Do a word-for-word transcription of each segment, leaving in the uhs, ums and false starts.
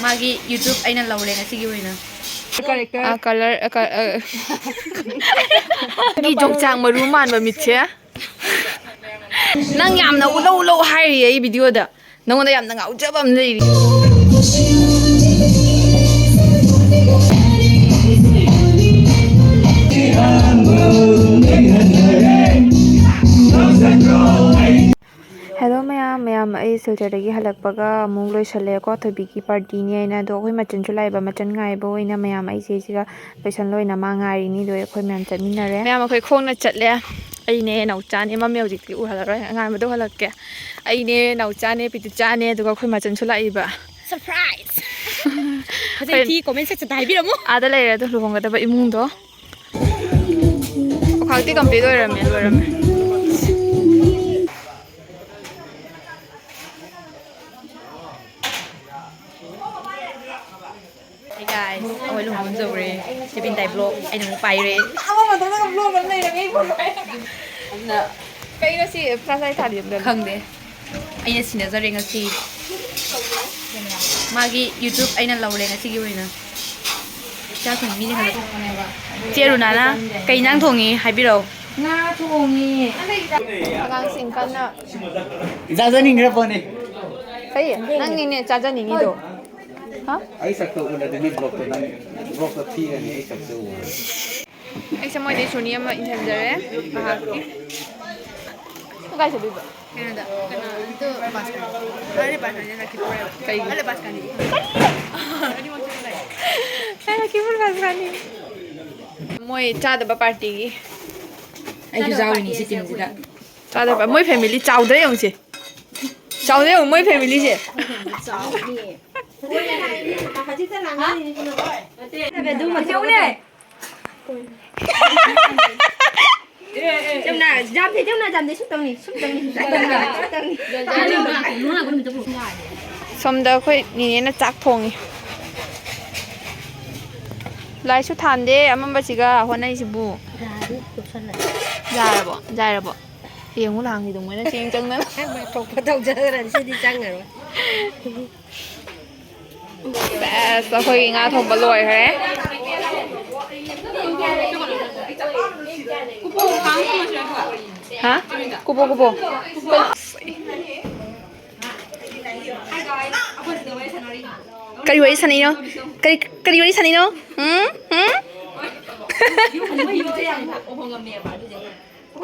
ꯃꯥꯒꯤ YouTube ꯑꯩꯅ ꯂꯧꯔꯦ ꯉꯁꯤꯒꯤ ꯑꯣꯏꯅ꯫ ꯀꯂꯔ ꯌꯣꯡꯆꯥꯛ ꯃꯔꯨ ꯃꯥꯟꯕ ꯃꯤꯠꯁꯦ꯫ ꯅꯪ ꯌꯥꯝꯅ ꯎꯠꯂꯧ ꯎꯠꯂꯧ ꯍꯥꯏꯔꯤꯌꯦ ꯑꯩ ꯚꯤꯗꯤꯑꯣꯗ꯫ ꯅꯪꯉꯣꯟꯗ ꯌꯥꯝꯅ ꯉꯥꯎꯖꯕ ꯑꯃ ꯂꯩꯔꯤ꯫ Hello ꯃꯌꯥꯝ, ꯃꯌꯥꯝ, ꯑꯩ ꯁꯤꯜꯆꯔꯗꯒꯤ ꯍꯜꯂꯛꯄꯒ ꯑꯃꯨꯛ ꯂꯣꯏꯁꯜꯂꯦꯀꯣ꯫ ꯊꯣꯏꯕꯤꯒꯤ ꯄꯥꯔꯇꯤꯅꯦ ꯍꯥꯏꯅ꯫ ꯑꯗꯣ ꯑꯩꯈꯣꯏ ꯃꯆꯟꯁꯨ ꯂꯥꯛꯑꯦꯕ, ꯃꯆꯟ ꯉꯥꯏꯕ ꯑꯣꯏꯅ ꯃꯌꯥꯝ ꯑꯩꯁꯦ ꯁꯤꯒ ꯂꯣꯏꯁꯜ ꯂꯣꯏꯅ ꯃꯥ ꯉꯥꯏꯔꯤꯅꯤ꯫ ꯑꯗꯣ ꯑꯩꯈꯣꯏ ꯃꯌꯥꯝ ꯆꯠꯃꯤꯟꯅꯔꯦ꯫ ꯃꯌꯥꯝ ꯑꯩꯈꯣꯏ ꯈꯣꯡꯅ ꯆꯠꯂꯦ꯫ ꯑꯩꯅꯦ, ꯅꯥꯎꯆꯥꯅꯦ, ꯃꯝꯃꯦ ꯍꯧꯖꯤꯛꯇꯤ ꯎꯍꯜꯂꯔꯣꯏ, ꯑꯉꯥꯟꯕꯗ ꯎꯍꯜꯂꯛꯀꯦ꯫ ꯑꯩꯅꯦ, ꯅꯥꯎꯆꯥꯅꯦ, ꯄꯤꯇꯨꯆꯥꯅꯦ, ꯑꯗꯨꯒ ꯑꯩꯈꯣꯏ ꯃꯆꯟꯁꯨ ꯂꯥꯛꯏꯕ꯫ Surprise! ꯐꯖꯩ ꯊꯤ comment section ꯗ ꯍꯥꯏꯕꯤꯔꯝꯃꯨ꯫ ꯑꯥꯗ ꯂꯩꯔꯦ ꯑꯗꯣ ꯂꯨꯍꯣꯡꯒꯗꯕ ꯏꯃꯨꯡꯗꯣ꯫ ꯈ꯭ꯋꯥꯛꯇꯤ complete ꯑꯣꯏꯔꯝꯃꯦ, ꯂꯣꯏꯔꯝꯃꯦ꯫ Hey guys, ꯑꯩꯈꯣꯏ ꯂꯨꯍꯣꯡꯕ ꯌꯧꯔꯦ꯫ ꯆꯦ ꯕꯤꯟꯇꯥꯏ vlog ꯑꯩꯅ ꯑꯃꯨꯛ ꯄꯥꯏꯔꯦ꯫ ꯑꯃ ꯃꯊꯛꯇꯒ vlog ꯑꯃ ꯂꯩꯔꯝꯃꯦ, ꯑꯩ vlog ꯄꯥꯏꯔꯦ꯫ ꯑꯗꯨꯅ ꯀꯩꯅꯣ ꯁꯤ flashlight ꯊꯥꯜꯂꯤ ꯑꯝꯇ? ꯈꯪꯗꯦ꯫ ꯑꯩꯅ ꯁꯤꯟꯅꯖꯔꯦ ꯉꯁꯤ꯫ ꯃꯥꯒꯤ YouTube ꯑꯩꯅ ꯂꯧꯔꯦ ꯉꯁꯤꯒꯤ ꯑꯣꯏꯅ꯫ ꯆꯥꯛ ꯊꯣꯡꯕ ꯃꯤꯅ ꯍꯜꯂꯛ-, ꯆꯦ ꯔꯨꯅꯥꯅ ꯀꯩ ꯏꯟꯖꯥꯡ ꯊꯣꯡꯉꯤ ꯍꯥꯏꯕꯤꯔꯛꯑꯣ꯫ ꯉꯥ ꯊꯣꯡꯉꯤ꯫ ꯑꯉꯥꯡꯁꯤꯡ ꯀꯟꯅ ꯆꯥꯖꯅꯤꯡꯈ꯭ꯔ ꯄꯣꯠꯅꯤ꯫ ꯀꯩ? ꯅꯪꯅꯤꯅꯦ ꯆꯥꯖꯅꯤꯡꯉꯤꯗꯣ꯫ ꯍꯥ? ꯑꯩ ꯁꯛꯇꯣ ꯎꯠꯂꯗꯤ ꯃꯤ vlog ꯇꯣ ꯅꯪ vlog ꯇꯣ ꯊꯤꯔꯅꯤ, ꯑꯩ ꯁꯛꯇꯣ ꯎꯔꯗꯤ꯫ ꯑꯩꯁꯦ ꯃꯣꯏꯗꯩ ꯁꯣꯅꯤ ꯑꯃ ꯏꯟꯁꯤꯟꯖꯔꯦ ꯉꯥꯏꯍꯥꯛꯀꯤ꯫ ꯅꯪ ꯀꯥꯏ ꯆꯠꯂꯨꯏꯕ? ꯀꯩꯅꯣꯗ, ꯀꯩꯅꯣ, ꯑꯗꯨ ꯕꯥꯁꯀꯅꯤ꯫ ꯑꯔꯦ ꯕꯥꯁꯀꯅꯤ, ꯂꯛꯈꯤꯄꯨꯔ ꯍꯥꯏꯕ꯫ ꯀꯩꯒꯤ? ꯑꯔꯦ ꯕꯥꯁꯀꯅꯤ꯫ ꯑꯅꯤꯃꯛ ꯆꯠꯄ ꯌꯥꯏ꯫ ꯑꯦ, ꯂꯛꯈꯤꯄꯨꯔ ꯕꯥꯁꯀꯅꯤ꯫ ꯃꯣꯏ ꯆꯥꯗꯕ ꯄꯥꯔꯇꯤꯒꯤ꯫ ꯑꯩꯁꯨ ꯌꯥꯎꯔꯤꯅꯤ ꯁꯤ ꯇꯤꯝꯁꯤꯗ꯫ ꯆꯥꯗꯕ꯫ ꯃꯣꯏ family ꯆꯥꯎꯗ꯭ꯔꯥ ꯌꯦꯡꯉꯨꯁꯦ꯫ ꯆꯥꯎꯗ꯭ꯔꯥ ꯌꯦꯡꯉꯨ ꯃꯣꯏ family ꯁꯦ꯫ ꯆꯥꯎꯅꯤ꯫ ꯑꯗꯨ ꯃꯆꯧꯅꯦ꯫ ꯆꯨꯝꯅ, ꯌꯥꯝꯗꯦ, ꯆꯨꯝꯅ, ꯌꯥꯝꯗꯦ, ꯁꯨꯝ ꯇꯧꯅꯤ, ꯁꯨꯝ ꯇꯧꯅꯤ, ꯁꯨꯝ ꯇꯧꯅꯤ꯫ ꯁꯣꯝꯗ ꯑꯩꯈꯣꯏ ꯅꯦꯅꯦꯅ ꯆꯥꯛ ꯊꯣꯡꯉꯤ꯫ ꯂꯥꯏꯠꯁꯨ ꯊꯥꯟꯗꯦ ꯑꯃꯝꯕꯁꯤꯒ ꯍꯣꯠꯅꯩꯁꯤꯕꯨ꯫ ꯌꯥꯔꯦ, ꯇꯣꯛꯁꯜꯂꯦ꯫ ꯌꯥꯔꯕꯣ? ꯌꯥꯔꯕꯣ? ꯌꯦꯡꯉꯨ ꯂꯥꯡꯉꯤꯗꯣ ꯃꯣꯏꯅ ꯆꯦꯡ ꯆꯪꯗꯅ꯫ ꯃꯥꯏ ꯊꯣꯛꯄ ꯇꯧꯖꯈ꯭ꯔꯅꯤ, ꯁꯤꯗꯤ ꯆꯪꯉꯔꯣꯏ꯫ ꯑꯁ, ꯑꯩꯈꯣꯏꯒꯤ ꯉꯥ ꯊꯣꯡꯕ ꯂꯣꯏꯈ꯭ꯔꯦ꯫ ꯍꯥ? ꯀꯨꯞꯄꯣ, ꯀꯨꯞꯄꯣ꯫ ꯀꯔꯤ ꯋꯥꯔꯤ ꯁꯥꯟꯅꯩꯅꯣ? ꯀꯔꯤ, ꯀꯔꯤ ꯋꯥꯔꯤ ꯁꯥꯟꯅꯩꯅꯣ? ꯎꯝ? ꯎꯝ?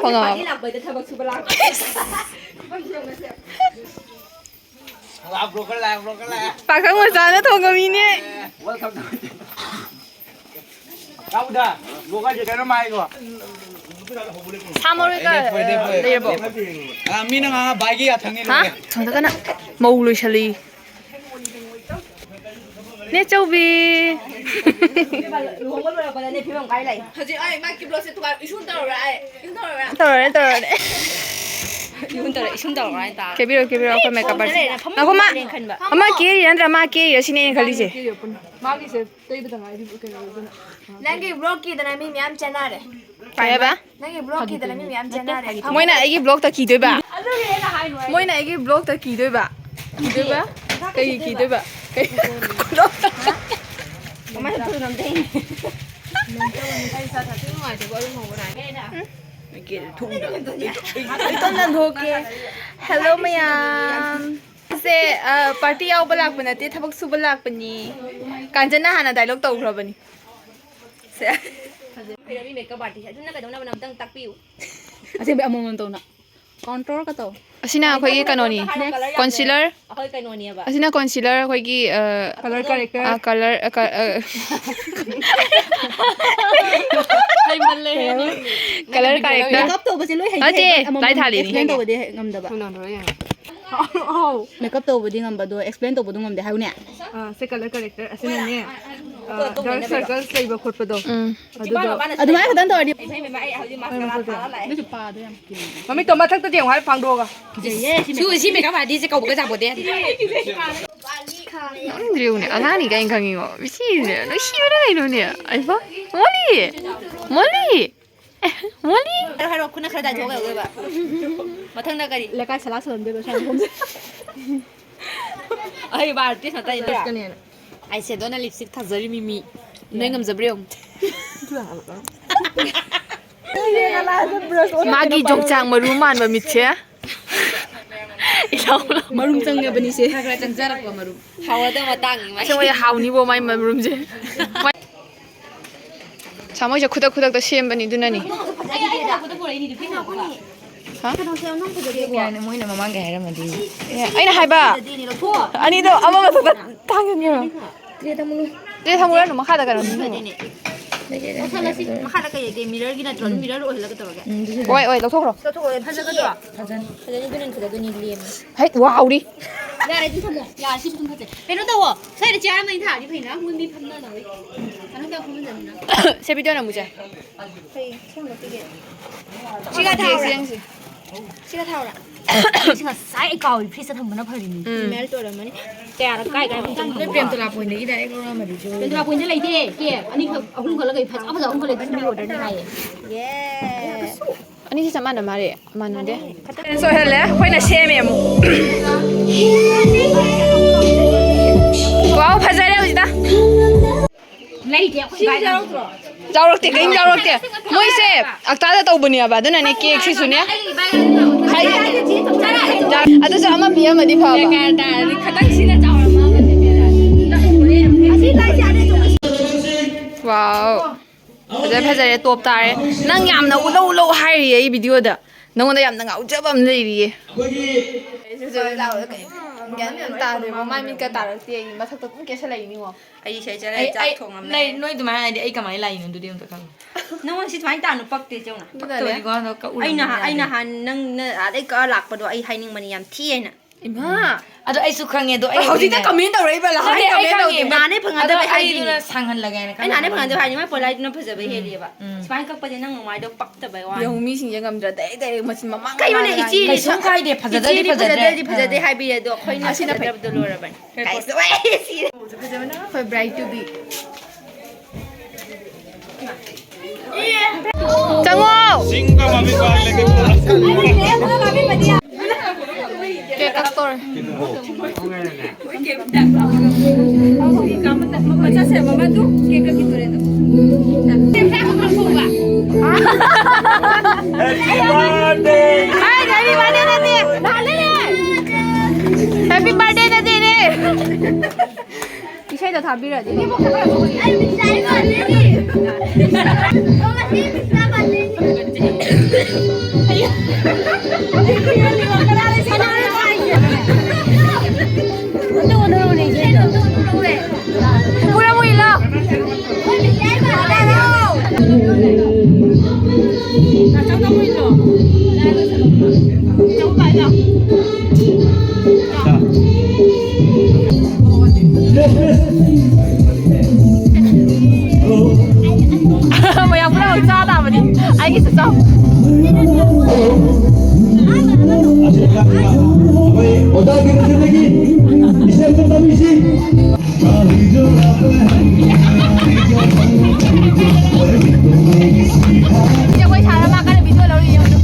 ꯍꯣꯡꯉꯝꯃꯕ? ꯄꯥꯈꯪ ꯃꯆꯥꯅ ꯊꯣꯡꯉꯝꯃꯤꯅꯦ꯫ ꯁꯥ ꯃꯔꯣꯏꯒ, ꯑ, ꯂꯩꯔꯕꯣ? ꯑ, ꯃꯤꯅ ꯉꯥꯡꯉ ꯚꯥꯏꯒꯤ ꯌꯥꯊꯪꯅꯤ ꯍꯥ? ꯂꯣꯏꯔꯦ꯫ ꯁꯣꯝꯗ ꯀꯟꯅ ꯃꯧ ꯂꯣꯏꯁꯜꯂꯤ꯫ ꯅꯦꯆꯧꯕꯤ꯫ ꯂꯨꯍꯣꯡꯕ ꯂꯣꯏꯔꯛꯄꯗꯅꯦ ꯐꯤꯕꯝ ꯀꯥꯏ ꯂꯩ꯫ ꯍꯧꯖꯤꯛ ꯑꯩ ꯃꯥꯒꯤ ꯕ꯭ꯂꯣꯛꯁꯦ ꯊꯨꯒꯥꯏ, ꯏꯁꯨ ꯇꯧꯔꯔꯣꯏ ꯑꯩ꯫ ꯏꯁꯨ ꯇꯧꯔꯔꯣꯏ꯫ ꯇꯧꯔꯅꯤ, ꯇꯧꯔꯅꯤ꯫ ꯏꯁꯨ ꯇꯧꯔ, ꯏꯁꯨ ꯇꯧꯔ ꯍꯥꯏ ꯇꯥꯔꯦ꯫ ꯀꯦꯕꯤꯔꯣ, ꯀꯦꯕꯤꯔꯣ, ꯑꯩꯈꯣꯏ ꯃꯦꯀꯞ ꯑꯥꯔꯇꯤꯁ꯫ ꯐꯝꯃ ꯉꯥꯏꯈꯣ, ꯃꯥ, ꯂꯩꯔꯦꯅ ꯐꯝꯃ ꯑꯃ ꯀꯦꯔꯤꯔ ꯅꯠꯇ꯭ꯔ ꯃꯥ ꯀꯦꯔꯤꯔ ꯁꯤꯅꯦ ꯑꯩꯅ ꯈꯜꯂꯤꯁꯦ꯫ ꯃꯥꯒꯤꯁꯦ ꯇꯩꯕꯗ ꯉꯥꯏꯔꯤ, ꯀꯩꯅꯣ, ꯑꯗꯨꯅ꯫ ꯅꯪꯒꯤ ꯕ꯭ꯂꯣꯛꯀꯤꯗꯅ ꯃꯤ ꯃꯌꯥꯝ ꯆꯦꯟꯅꯔꯦ꯫ ꯀꯩ ꯍꯥꯏꯕ? ꯅꯪꯒꯤ ꯕ꯭ꯂꯣꯛꯀꯤꯗꯅ ꯃꯤ ꯃꯌꯥꯝ ꯆꯦꯟꯅꯔꯦ꯫ ꯐꯝꯃꯣ꯫ ꯃꯣꯏꯅ ꯑꯩꯒꯤ ꯕ꯭ꯂꯣꯛꯇ ꯀꯤꯗꯣꯏꯕ? ꯑꯗꯨꯒꯤꯅꯦ ꯑꯩꯅ ꯍꯥꯏꯅꯣ ꯍꯥꯏ꯫ ꯃꯣꯏꯅ ꯑꯩꯒꯤ ꯕ꯭ꯂꯣꯛꯇ ꯀꯤꯗꯣꯏꯕ? ꯀꯤꯗꯣꯏꯕ? ꯀꯩꯒꯤ ꯀꯤꯗꯣꯏꯕ? ꯀꯩ ꯈꯨꯅꯣꯛꯇ? ꯀꯃꯥꯏꯅ ꯇꯧꯔꯤꯅꯣ ꯑꯝꯇ ꯌꯦꯡꯒꯦ꯫ ꯎꯝ꯫ ꯏꯇꯣꯝ ꯅꯟꯊꯣꯛꯀꯦ꯫ ꯍꯦꯜꯂꯣ ꯃꯌꯥꯝ꯫ ꯁꯦ, ꯑ, ꯄꯥꯔꯇꯤ ꯌꯥꯎꯕ ꯂꯥꯛꯄ ꯅꯠꯇꯦ, ꯊꯕꯛ ꯁꯨꯕ ꯂꯥꯛꯄꯅꯤ꯫ ꯀꯥꯟꯆꯟꯅ ꯍꯥꯟꯅ ꯗꯥꯏꯂꯣꯛ ꯇꯧꯈ꯭ꯔꯕꯅꯤ꯫ ꯁꯦ꯫ ꯐꯖꯕꯤ ꯃꯦꯀꯞ ꯑꯥꯔꯇꯤꯁ꯫ ꯑꯗꯨꯅ ꯀꯩꯗꯧꯅꯕꯅꯣ ꯑꯝꯇꯪ ꯇꯥꯛꯄꯤꯌꯨ꯫ ꯑꯁꯦꯡꯕꯩ ꯑꯃꯃꯝ ꯇꯧꯅ꯫ ꯀꯣꯟꯇ꯭ꯔꯣꯜꯒ ꯇꯧ꯫ ꯑꯁꯤꯅ ꯑꯩꯈꯣꯏꯒꯤ ꯀꯩꯅꯣꯅꯤ, ꯀꯣꯟꯁꯤꯂꯔ꯫ ꯑꯩꯈꯣꯏ ꯀꯩꯅꯣꯅꯦꯕ꯫ ꯑꯁꯤꯅ ꯀꯣꯟꯁꯤꯂꯔ ꯑꯩꯈꯣꯏꯒꯤ, ꯑ, ꯀꯂꯔ ꯀꯔꯦꯛꯇꯔ꯫ ꯑ, ꯀꯂꯔ, ꯑ, ꯀ-, ꯑ, ꯍꯩꯃꯜꯂꯦ꯫ Colour character. ꯃꯦꯀꯞ ꯇꯧꯕꯁꯦ ꯂꯣꯏ ꯍꯩꯇꯦ, ꯅꯠꯇꯦ, but ꯑꯃꯃꯝ ꯂꯥꯏ ꯊꯥꯜꯂꯤꯅꯤ꯫ ꯑꯦꯛꯁꯄ꯭ꯂꯦꯟ ꯇꯧꯕꯗꯤ ꯍꯦꯛ ꯉꯝꯗꯕ꯫ ꯊꯨꯅ ꯍꯟꯗꯣꯔꯛꯑꯣ ꯌꯦꯡꯉꯣ꯫ ꯑꯧ꯫ ꯃꯦꯀꯞ ꯇꯧꯕꯗꯤ ꯉꯝꯕ, ꯑꯗꯣ ꯑꯦꯛꯁꯄ꯭ꯂꯦꯟ ꯇꯧꯕꯗꯣ ꯉꯝꯗꯦ ꯍꯥꯏꯌꯨꯅꯦ꯫ ꯑ, ꯁꯦ ꯀꯂꯔ ꯀꯔꯦꯛꯇꯔ ꯑꯁꯤꯅꯅꯦ, ꯑ, ꯗꯥꯔꯛ ꯁꯔꯀꯜꯁ ꯂꯩꯕ ꯈꯣꯠꯄꯗꯣ꯫ ꯎꯝ꯫ ꯑꯗꯨꯗꯣ꯫ ꯑꯗꯨꯃꯥꯏꯅ ꯈꯛꯇꯪ ꯇꯧꯔꯗꯤ꯫ ꯏꯃꯩ, ꯏꯃꯩ, ꯑꯩ ꯍꯧꯖꯤꯛ ꯃꯥꯁꯀꯥꯔꯥ ꯊꯥꯔ ꯂꯥꯛꯑꯦ꯫ ꯃꯃꯤꯠꯇꯣ ꯃꯊꯛꯇꯗꯤ ꯑꯃꯨꯛ ꯍꯥꯏꯔ ꯐꯥꯡꯗꯣꯛꯑꯒ꯫ ꯀꯤꯖꯩꯌꯦ, ꯁꯤ ꯁꯤ ꯃꯦꯀꯞ ꯑꯥꯔꯇꯤꯁꯁꯦ ꯀꯧꯕꯒ ꯌꯥꯄꯣꯠꯇꯦ꯫ ꯅꯣꯛꯅꯤꯡꯗ꯭ꯔꯤꯕꯅꯦ, ꯑꯉꯥꯡꯅꯤ ꯀꯥꯏꯅ ꯈꯪꯉꯤꯀꯣ꯫ ꯃꯤꯆꯤꯁꯦ ꯅꯨꯡꯁꯤꯕꯅ ꯀꯩꯅꯣꯅꯦ꯫ ꯑꯩꯕꯣ, ꯃꯣꯂꯤ! ꯃꯣꯂꯤ! ꯃꯣꯂꯤ! ꯍꯥꯏꯔꯣ, ꯍꯥꯏꯔꯣ, ꯈꯨꯠꯅ ꯈꯔ ꯆꯥꯏꯊꯣꯛꯑꯒ ꯌꯧꯗꯣꯏꯕ꯫ ꯃꯊꯪꯗ ꯀꯔꯤ? ꯂꯩꯀꯥꯏ ꯁꯂꯥ ꯁꯣꯟꯗꯣꯏꯕ, ꯁ꯭ꯋꯥꯏ ꯃꯐꯝꯁꯦ꯫ ꯑꯩ ꯕꯥ ꯑꯥꯔꯇꯤꯁ ꯉꯥꯛꯇꯅꯤ꯫ ꯆꯠꯀꯅꯤꯅ꯫ ꯑꯥꯏ ꯁꯦꯗꯣꯅ ꯂꯤꯞꯁꯇꯤꯛ ꯊꯥꯖꯔꯤ ꯃꯤꯃꯤ꯫ ꯅꯣꯏ ꯉꯝꯖꯕ꯭ꯔꯥ ꯌꯦꯡꯉꯨ꯫ ꯃꯥꯒꯤ ꯌꯣꯡꯆꯥꯛ ꯃꯔꯨ ꯃꯥꯟꯕ ꯃꯤꯠꯁꯦ꯫ ꯏꯁꯥꯎ ꯂꯥꯎ꯫ ꯃꯔꯨꯝ ꯆꯪꯉꯕꯅꯤꯁꯦ꯫ ꯈꯔ ꯈꯔ ꯆꯪꯖꯔꯛꯄ ꯃꯔꯨꯝ꯫ ꯍꯥꯎꯔꯗꯧ ꯃꯇꯥꯡꯅꯤ ꯃꯥꯏ꯫ ꯑꯁꯦꯡꯕꯩ ꯍꯥꯎꯅꯤꯕꯣ ꯃꯥꯏ ꯃꯔꯨꯝꯁꯦ꯫ ꯁꯥꯃꯣꯏꯁꯦ ꯈꯨꯗꯛ ꯈꯨꯗꯛꯇ ꯁꯦꯝꯕꯅꯤ ꯑꯗꯨꯅꯅꯤ꯫ ꯍꯥ? ꯌꯥꯅꯤ, ꯃꯣꯏꯅ ꯃꯃꯥꯡꯒꯤ ꯍꯥꯏꯔꯝꯃꯗꯤ꯫ ꯑꯦ, ꯑꯩꯅ ꯍꯥꯏꯕ꯫ ꯑꯅꯤꯗꯣ ꯑꯃ ꯃꯊꯛꯇ ꯊꯥꯡꯖꯟꯈ꯭ꯔꯣ꯫ ꯇ꯭ꯔꯦ ꯊꯝꯃꯨꯔꯅꯨ, ꯃꯈꯥꯗ ꯀꯩꯅꯣ ꯊꯝꯃꯣ꯫ ꯃꯈꯥꯗ ꯀꯩ ꯂꯩꯒꯦ? ꯃꯤꯔꯔꯒꯤ ꯅꯠꯇ꯭ꯔꯣ? ꯃꯤꯔꯔ ꯑꯣꯏꯍꯜꯂꯒ ꯇꯧꯔꯒꯦ꯫ ꯑꯣꯏ, ꯑꯣꯏ, ꯂꯧꯊꯣꯛꯈ꯭ꯔꯣ꯫ ꯂꯧꯊꯣꯛꯑꯣ, ꯐꯖꯒꯗ꯭ꯔꯣ? ꯐꯖꯅꯤ꯫ ꯐꯖꯅꯤ, ꯑꯗꯨꯅ ꯐꯖꯗꯣꯏꯅꯤ, ꯂꯦꯝꯃꯦ꯫ ꯍꯩꯠ, ꯋꯥꯎꯔꯤ꯫ ꯌꯥꯔꯦ, ꯑꯗꯨꯝ ꯊꯝꯃꯣ꯫ ꯌꯥꯔꯦ, ꯁꯤꯁꯨ ꯑꯗꯨꯝ ꯐꯖꯩ꯫ ꯀꯩꯅꯣ ꯇꯧꯋꯣ, ꯁ꯭ꯋꯥꯏꯗ ꯆꯤꯌꯔ ꯑꯃ ꯑꯩꯅ ꯊꯥꯔꯗꯤ ꯐꯩꯅ, ꯃꯣꯏ ꯃꯤ ꯐꯝꯅꯅꯕ꯫ ꯀꯩꯅꯣ ꯇꯧ, ꯐꯝꯍꯟꯖꯅꯤꯅ꯫ ꯁꯦ, ꯚꯤꯗꯤꯑꯣ ꯅꯝꯃꯨꯁꯦ꯫ ꯁꯤꯒ ꯊꯥꯎꯔꯥ? ꯌꯦꯡꯁꯤ꯫ ꯁꯤꯒ ꯊꯥꯎꯔꯥ? ꯁꯤ ꯉꯁꯥꯏ ꯑꯩ ꯀꯥꯎꯏ, ꯐ꯭ꯔꯤꯖꯇ ꯊꯝꯕꯅ ꯐꯔꯤꯅꯤ꯫ ꯎꯝ꯫ ꯃꯦꯜꯠ ꯑꯣꯏꯔꯝꯃꯅꯤ꯫ ꯀꯌꯥꯔꯛ ꯀꯥꯏ ꯀꯥꯏ ꯅꯣꯏ ꯄ꯭ꯔꯦꯝꯇꯣꯂꯥ ꯄꯣꯏꯟꯗꯒꯤ ꯗꯥꯏꯔꯦꯛ ꯂꯧꯔꯛꯑꯝꯃꯗꯤ ꯖꯣꯏ꯫ ꯄ꯭ꯔꯦꯝꯇꯣꯂꯥ ꯄꯣꯏꯟꯗ ꯂꯩꯇꯦ꯫ ꯀꯦ ꯑꯅꯤꯈꯛ, ꯑꯍꯨꯝꯈꯛ ꯂꯩ, ꯐꯖ ꯐꯖꯕ ꯑꯃꯈꯛ ꯂꯩ, ꯑꯗꯨꯁꯨ ꯃꯤ ꯑꯣꯔꯗꯔꯅꯤ ꯍꯥꯏꯌꯦ꯫ ꯌꯦ꯫ ꯑꯅꯤꯁꯤ ꯆꯞ ꯃꯥꯟꯅ ꯃꯥꯜꯂꯦ꯫ ꯃꯥꯟꯅꯗꯦ꯫ ꯁꯣꯏꯍꯜꯂꯦ, ꯑꯩꯈꯣꯏꯅ ꯁꯦꯝꯃꯦ ꯑꯃꯨꯛ꯫ ꯋꯥꯎ, ꯐꯖꯔꯦ ꯍꯧꯖꯤꯛꯇ꯫ ꯂꯩꯇꯦ ꯑꯩꯈꯣꯏ ꯁ꯭ꯋꯥꯏꯗ꯫ ꯌꯥꯎꯔꯛꯇ꯭ꯔꯣ? ꯌꯥꯎꯔꯛꯇꯦ, ꯀꯔꯤꯝ ꯌꯥꯎꯔꯛꯇꯦ꯫ ꯃꯣꯏꯁꯦ ꯑꯛꯇꯥꯗ ꯇꯧꯕꯅꯦꯕ, ꯑꯗꯨꯅꯅꯦ ꯀꯦꯛꯁꯤꯁꯨꯅꯦ꯫ ꯍꯥꯏꯗꯤ, ꯑꯗꯨꯁꯨ ꯑꯃ ꯄꯤꯔꯝꯃꯗꯤ ꯐꯕ꯫ ꯈꯇꯪ ꯁꯤꯅ ꯆꯥꯎꯔꯝꯃꯒꯅꯦ꯫ ꯋꯥꯎ꯫ ꯐꯖꯔꯦ, ꯐꯖꯔꯦ, ꯇꯣꯞ ꯇꯥꯔꯦ꯫ ꯅꯪ ꯌꯥꯝꯅ ꯎꯠꯂꯧ ꯎꯠꯂꯧ ꯍꯥꯏꯔꯤꯌꯦ ꯑꯩ ꯚꯤꯗꯤꯑꯣꯗ꯫ ꯅꯪꯉꯣꯟꯗ ꯌꯥꯝꯅ ꯉꯥꯎꯖꯕ ꯑꯃ ꯂꯩꯔꯤꯌꯦ꯫ ꯑꯩꯁꯨ ꯍꯧꯖꯤꯛ ꯍꯧꯖꯤꯛ ꯂꯥꯛꯄꯗ ꯀꯩꯝ ꯒ꯭ꯌꯥꯟ ꯃꯦꯟ ꯇꯥꯗꯦ꯫ ꯃꯃꯥꯏ ꯃꯤꯠꯀ ꯇꯥꯔꯛꯇꯦ꯫ ꯑꯩ ꯃꯊꯛꯇ ꯑꯗꯨꯝ ꯀꯦꯁꯜꯂꯛꯏꯅꯤꯉꯣ꯫ ꯑꯩ ꯏꯁꯩ ꯆꯠꯂꯦ, ꯑꯩ, ꯆꯥꯛ ꯑꯩ, ꯊꯣꯡꯉꯝꯃꯦ꯫ ꯅꯣꯏ, ꯅꯣꯏ ꯑꯗꯨꯃꯥꯏꯅ ꯍꯥꯏꯔꯗꯤ ꯑꯩ ꯀꯃꯥꯏꯅ ꯂꯥꯛꯏꯅꯣ ꯑꯗꯨꯗꯤ ꯑꯝꯇ ꯈꯜꯂꯣ꯫ ꯅꯪꯉꯣꯟꯗ ꯁꯤ ꯁꯨꯃꯥꯏꯅ ꯇꯥꯅꯨ ꯄꯛꯇꯦ, ꯆꯦ ꯌꯦꯡꯉꯨꯅ꯫ ꯑꯗꯨꯅꯅꯦ꯫ ꯄꯛꯇꯕꯅꯤꯀꯣ, ꯑꯗꯣ ꯀꯛꯎꯔꯅꯤ ꯑꯩ ꯅꯍꯥꯟ, ꯑꯩ ꯌꯥꯗꯦ꯫ ꯅꯍꯥꯟ ꯅꯪ, ꯅꯪ ꯑꯥꯗꯩ ꯀꯛꯑ ꯂꯥꯛꯄꯗꯣ ꯑꯩ ꯍꯥꯏꯅꯤꯡꯕꯅꯤ ꯌꯥꯝ ꯊꯤ ꯍꯥꯏꯅ꯫ ꯏꯃꯥ! ꯑꯗꯣ ꯑꯩꯁꯨ ꯈꯪꯉꯦ, ꯑꯗꯣ ꯑꯩ ꯍꯧꯖꯤꯛꯇ ꯍꯧꯖꯤꯛꯅꯦ꯫ ꯀꯃꯦꯟ ꯇꯧꯔꯛꯏꯕ ꯂꯥꯁ ꯅꯠꯇꯦ, ꯑꯩ ꯀꯃꯦꯟ ꯈꯪꯉꯦ꯫ ꯇꯧꯔꯛꯏꯕ꯫ ꯅꯍꯥꯟꯅꯩ ꯐꯪꯅꯗꯕꯩ ꯑꯗꯣ ꯑꯩ ꯍꯥꯏꯗꯣꯏꯅꯦ꯫ ꯑꯗꯨꯅ ꯁꯥꯡꯍꯜꯂꯒꯦ ꯍꯥꯏꯅ ꯑꯩ ꯅꯍꯥꯟꯅꯩ ꯈꯜꯂꯝꯕꯅꯤ꯫ ꯐꯪꯅꯗꯕ ꯍꯥꯏꯅꯤ, ꯃꯥꯏ ꯄꯣꯂꯥꯏꯗꯨꯅ ꯐꯖꯕ ꯎꯝ꯫ ꯍꯦꯜꯂꯤꯑꯕ꯫ ꯎꯝ꯫ ꯁꯨꯃꯥꯏꯅ ꯀꯛꯄꯁꯦ ꯅꯪ ꯃꯃꯥꯏꯗꯣ ꯄꯛꯇꯕꯩ ꯋꯥꯅꯤ꯫ ꯌꯦꯡꯉꯨ, ꯃꯤꯁꯤꯡꯁꯦ ꯉꯝꯗ꯭ꯔꯥ? ꯗꯥꯏꯔꯦꯛ ꯗꯥꯏꯔꯦꯛ ꯃꯆꯤꯟ ꯃꯃꯥꯡ ꯀꯩꯅꯣꯅꯦ, ꯃꯃꯥꯡ ꯏꯆꯦꯅꯦ ꯀꯩꯁꯨꯝ ꯁꯨꯝ꯫ ꯀꯥꯏꯗꯦ, ꯐꯖꯗ꯭ꯔꯗꯤ ꯏꯆꯦꯅꯦ ꯐꯖꯗ꯭ꯔꯦ꯫ ꯐꯖꯗ꯭ꯔꯗꯤ ꯐꯖꯗꯦ ꯍꯥꯏꯕꯤꯔꯦ, ꯑꯗꯣ ꯑꯩꯈꯣꯏꯅ ꯑꯁꯤꯅ ꯐꯩ꯫ ꯐꯖꯗꯕꯗꯣ ꯂꯣꯏꯔꯕꯅꯤ꯫ ꯀꯥꯏꯁꯨ ꯋꯥꯏ ꯁꯤꯔꯦ꯫ ꯑꯩꯈꯣꯏ ꯕ꯭ꯔꯥꯏꯠ ꯇꯨ ꯕꯤ꯫ ꯆꯪꯉꯣ꯫ ꯀꯦꯛ ꯀꯛꯇꯣꯔꯦ꯫ ꯃꯆꯥꯁꯦ, ꯃꯃꯥꯗꯨ ꯀꯦꯛ ꯀꯛꯈꯤꯗꯣꯔꯦ ꯑꯗꯨ꯫ Happy birthday! ꯍꯥꯏ, happy birthday ꯅꯠꯇꯦ꯫ Happy birthday ꯅꯠꯇꯦꯅꯦ꯫ ꯏꯁꯩꯗꯣ ꯊꯥꯕꯤꯔꯗꯤ꯫ ꯑꯩ ꯄꯩꯁꯥ ꯃꯥꯜꯂꯦꯅꯦ꯫ ꯃꯌꯥꯝ ꯄꯨꯝꯅꯃꯛ ꯆꯥ ꯇꯥꯕꯅꯤ꯫ ꯑꯩꯒꯤꯁꯨ ꯆꯥꯎ꯫ ꯑꯩꯈꯣꯏ ꯑꯣꯖꯥꯒꯤ ꯃꯊꯛꯇꯒꯤ ꯏꯁꯩ ꯑꯃ ꯇꯝꯕꯤꯁꯤ꯫ ꯖꯒꯣꯏ ꯁꯥꯔ ꯃꯥ ꯀꯟꯅ video ꯂꯧꯔꯤ ꯌꯦꯡꯉꯨ꯫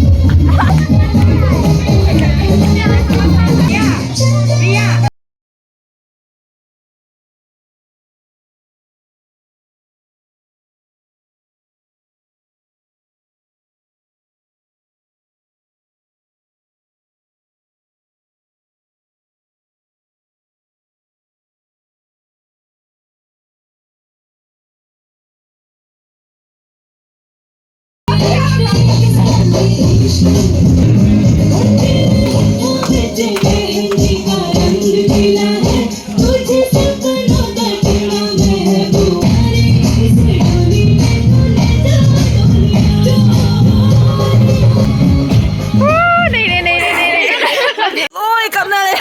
ꯂꯣꯏ ꯀꯞꯅꯔꯦ꯫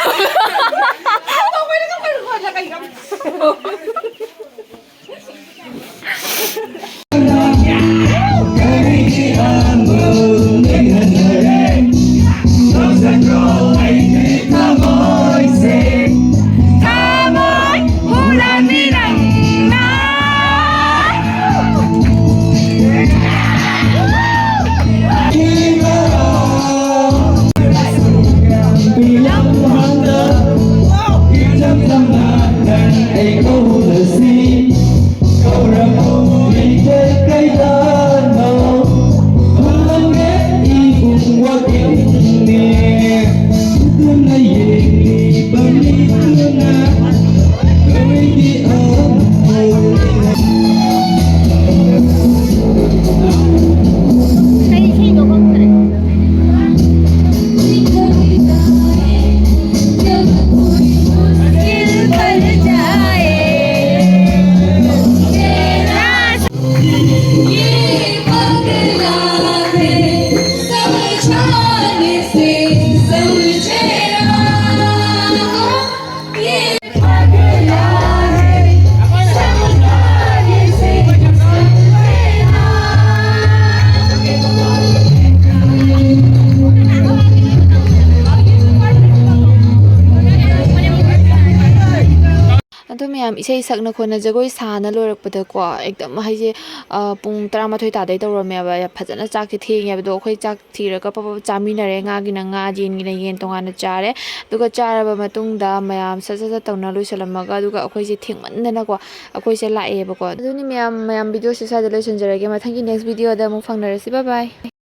ꯑꯗꯣ ꯃꯌꯥꯝ, ꯏꯁꯩ ꯁꯛꯅ ꯈꯣꯠꯅ ꯖꯒꯣꯏ ꯁꯥꯅ ꯂꯣꯏꯔꯛꯄꯗꯀꯣ, ꯑꯦꯛꯗꯝ ꯍꯥꯏꯁꯦ, ꯑ, ꯄꯨꯡ ꯇꯔꯥꯃꯥꯊꯣꯏ ꯇꯥꯗꯣꯏ ꯇꯧꯔꯝꯃꯦꯕ꯫ ꯐꯖꯅ ꯆꯥꯛꯁꯦ ꯊꯦꯡꯉꯦꯕ꯫ ꯑꯗꯣ ꯑꯩꯈꯣꯏ ꯆꯥꯛ ꯊꯤꯔꯒ ꯄꯞ ꯄꯞ ꯆꯥꯃꯤꯟꯅꯔꯦ꯫ ꯉꯥꯒꯤꯅ ꯉꯥ, ꯌꯦꯟꯒꯤꯅ ꯌꯦꯟ ꯇꯣꯉꯥꯟꯅ ꯆꯥꯔꯦ꯫ ꯑꯗꯨꯒ ꯆꯥꯔꯕ ꯃꯇꯨꯡꯗ ꯃꯌꯥꯝ ꯁꯠ ꯁꯠ ꯁꯠ ꯇꯧꯅ ꯂꯣꯏꯁꯤꯜꯂꯝꯃꯒ, ꯑꯗꯨꯒ ꯑꯩꯈꯣꯏꯁꯦ ꯊꯦꯡꯃꯟꯗꯅꯀꯣ, ꯑꯩꯈꯣꯏꯁꯦ ꯂꯥꯛꯑꯦꯕꯀꯣ꯫ ꯑꯗꯨꯅꯤ ꯃꯌꯥꯝ, ꯃꯌꯥꯝ videoꯁꯦ ꯁ꯭ꯋꯥꯏꯗ ꯂꯣꯏꯁꯤꯟꯖꯔꯒꯦ꯫ ꯃꯊꯪꯒꯤ next videoꯗ ꯑꯃꯨꯛ ꯐꯪꯅꯔꯁꯤ꯫ Bye bye꯫